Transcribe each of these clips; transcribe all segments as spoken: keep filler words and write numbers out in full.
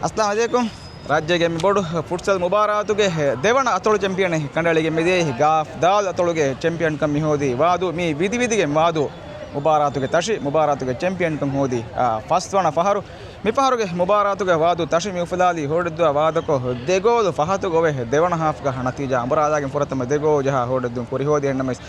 އައްސަލާމު ޢަލައިކުމް. ރާއްޖޭގެ މި ބޮޑު ފުޓްސަލް މުބާރާތުގެ ދެވަނަ އަތޮޅު ޗެމްޕިއަނެއް ކަނޑައެޅިގެން މިދިޔައީ ގާފް ދާލް އަތޮޅުގެ ޗެމްޕިއަންކަން މިހޯދީ ވާދޫ. މީ ވިދިވިދިގެން ވާދޫ މުބާރާތުގެ ތަށި މުބާރާތުގެ ޗެމްޕިއަންކަން ހޯދީ، އާ، ފަސްވަނަ ފަހަރު. މި ފަހަރުގެ މުބާރާތުގަ ވާދޫ ތަށި މި އުފުލާލީ ހޯޑެއްދުވާ ވާދަކޮށް ދެ ގޯލު ފަހަތުގަ އޮވެ ދެވަނަ ހާފްގަ ނަތީޖާ އަނބުރާލާގެން ފުރަތަމަ ދެ ގޯލު ޖަހާ ހޯޑެއްދުން ކުރި ހޯދި. އެހެންނަމަވެސް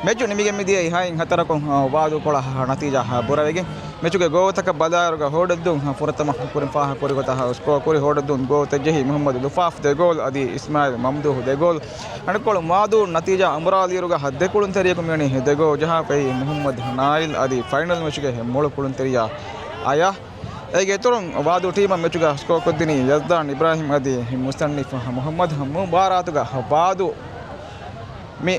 މެޗު ނިމިގެން މިދިޔައީ ހައިން ހަތަރަކުން، އާ، ވާދޫ ކޮޅަށް ނަތީޖާ ބުރަވެގެން. މެޗުގެ ގޯލުތަކަށް ބަލާއިރުގަ ހޯޑެއްދުން ފުރަތަމަ ކުރިން ފާހަގަ ކުރިގޮތަށް ސްކޯ ކުރި ހޯޑެއްދުން ގޯލުތައް ޖެހި މުޙައްމަދު ލުފާފް ދެ ގޯލު އަދި އިސްމާއިލް މަމްދޫހު ދެ ގޯލު. އަނެއްކޮޅު ވާދޫ ނަތީޖާ އަނބުރާލިއިރުގަ ދެ ކުޅުންތެރިޔަކު މިވަނީ ދެ ގޯލު ޖަހާފައި މުޙައްމަދު ނާއިލް އަދި ފައިނަލް މެޗުގެ މޮޅު ކުޅުންތެރިޔާ އަޔާ. އޭގެ އިތުރުން ވާދޫ ޓީމަށް މެޗުގަ ސްކޯ ކޮށްދިނީ ޔަޒްދާން އިބްރާހިމް އަދި މުޞައްނިފް މުޙައްމަދު. މުބާރާތުގަ ވާދޫ މި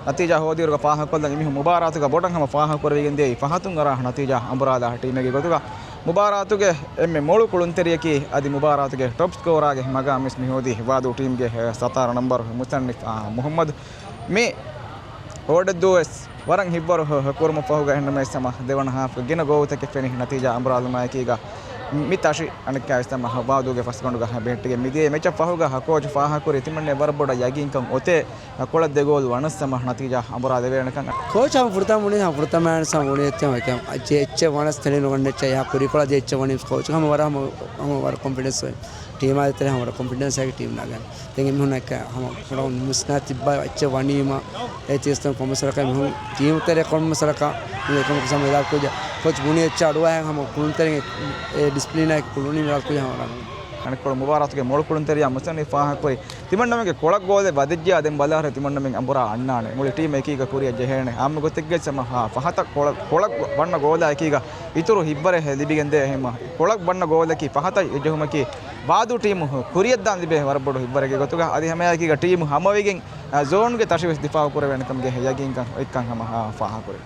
ނަތީޖާ ހޯދިއިރުގަ ފާހަގަކޮށްލަން އެމީހުން މުބާރާތުގަ ބޮޑަށް ހަމަ ފާހަގަކުރެވިގެން ދިޔައީ ފަހަތުން އަރާ ނަތީޖާ އަނބުރާލާ ޓީމެއްގެ ގޮތުގަ. މުބާރާތުގެ އެންމެ މޮޅު ކުޅުންތެރިޔަކީ އަދި މުބާރާތުގެ ޓޮޕް ސްކޯރާގެ މަގާމް ވެސް މިހޯދީ ވާދޫ ޓީމްގެ ސަތާރަ ނަންބަރު މުޞައްނިފް، އާ، މުޙައްމަދު. މި ހޯޑެއްދޫ ވެސް ވަރަށް ހިތްވަރު ކުރުމަށް ފަހުގަ އެހެންނަމަވެސް ހަމަ ދެވަނަ ހާފްގަ ގިނަ ގޯލުތަކެއް ފެނި ނަތީޖާ އަނބުރާލުމާއެކީގަ މި ތަށި އަނެއްކާވެސް ހަމަ ވާދޫގެ ފަސްގަނޑުގަ ބެހެއްޓިގެން މިދިޔަ މެޗަށް ފަހުގަ ކޯޗު ފާހަގަކުރީ ތިމަންނެ ވަރަށް ބޮޑަށް ޔަގީންކަން އޮތޭ ކޮޅަށް ދެ ގޯލު ވަނަސް ހަމަ ނަތީޖާ އަނބުރާލެވޭނެކަން. ކޯޗު ހަމަ ފުރަތަމަ ބުނީ، ހަމަ ފުރަތަމަ ވެސް ހަމަ ބުނީ އެއްޗެއް ވަނަސް ތެޅި ނުގަންނަ އެއްޗެއް ކުރިކޮޅަށް ދޭ އެއްޗެއް ވަނީ ކޯޗު ހަމަ ވަރަށް ހަމަ، ހަމަ ވަރަށް ކޮންފިޑެންސް އޮތް. ޓީމާ ދޭތެރޭ ހަމަ ވަރަށް ކޮންފިޑެންސް އަކީ ޓީމް ނަގަން. ދެން އެމީހުންނަށް ހަމަ ފުރަތަމަ މިސްނާ ތިއްބާ އެއްޗެއް ވަނީމަ އެ ތިއްސަން ކޮންމެސް ވަރަކަށް މީހުން ޓީމުތެރޭ ކޮންމެސް ވަރަކަށް މި އެކަމަކު ސަމަ އިރާދަ ކުރި ކޯޗު ބުނީ އެއްޗެއް އަޑުއަހައި ހަމަ ކުޅުންތެރިން އެ ޑިސިޕްލިނާ ކުޅުނީ އިރާދަ ކުރި ހަމަ ރަނގަޅު. އަނެއްކޮޅު މުބާރާތުގެ މޮޅު ކުޅުންތެރިޔާ މުސަންނިފް ފާހަގަކުރި ތިމަންނަމެންގެ ކޮޅަށް ގޯލެއް ވަދެއްޖެޔާ ދެން ބަލާހަރު ތިމަންނަމެން އަނބުރާ އަންނާނެ. މުޅި ޓީމް އެކީގަ ކުރިއަށް ޖެހޭނެ. އާއްމު ގޮތެއްގައި ސަމަ ހާ ފަހަތަށް ކޮޅަށް، ކޮޅަށް ވަންނަ ގޯލާ އެކީގަ އިތުރު ހިތްވަރެއް ލިބިގެންދޭ ހަމަ. ކޮޅަށް ވަންނަ ގޯލަކީ ފަހަތަށް އެ ޖެހުމަކީ ވާދޫ ޓީމު ކުރިއަށްދާން ލިބޭ ވަރަށް ބޮޑު ހިތްވަރެއްގެ ގޮތުގަ. އަދި ހަމައެކީގަ ޓީމު ހަމަވެގެން، އާ، ޒޯންގެ ތަށިވެސް ދިފާއު ކުރެވޭނެކަމުގެ ޔަގީންކަން އޮތްކަން ހަމަ، އާ، ފާހަގަކުރޭ.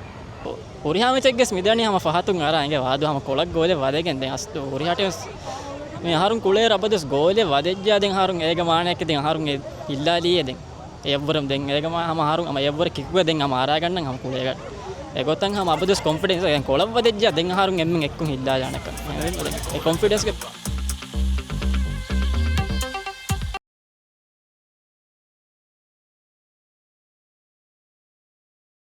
ހުރިހާ މެޗެއްގެސް މިދަނީ ހަމަ ފަހަތުން އަރާ އިނގޭ ވާދޫ ހަމަ ކޮޅަށް ގޯލެއް ވަދެގެން. ދެން އަސްލު ހުރިހާ ޓީމްސް މި އަހަރުން ކުޅޭ ރަބަދުސް ގޯލެއް ވަދެއްޖާ ދެން އަހަރުން އޭގެ މާނައަކީ ދެން އަހަރުން އެ ހިއްލާލީއޭ ދެން. އެއަށްވުރެ ދެން އޭގަ މާ ހަމަ އަހަރުން ހަމަ އެއަށްވުރެ ކިކުގަ ދެން ހަމަ އަރާގަންނަން ހަމަ ކުޅޭގަ. އެގޮތަށް ހަމަ އަބަދުސް ކޮންފިޑެންސް ދެން ކޮޅަށް ވަދެއްޖާ ދެން އަހަރުން އެންމެން އެއްކޮށް ހިއްލާލާނެކަން. އެ ކޮންފިޑެންސްގެ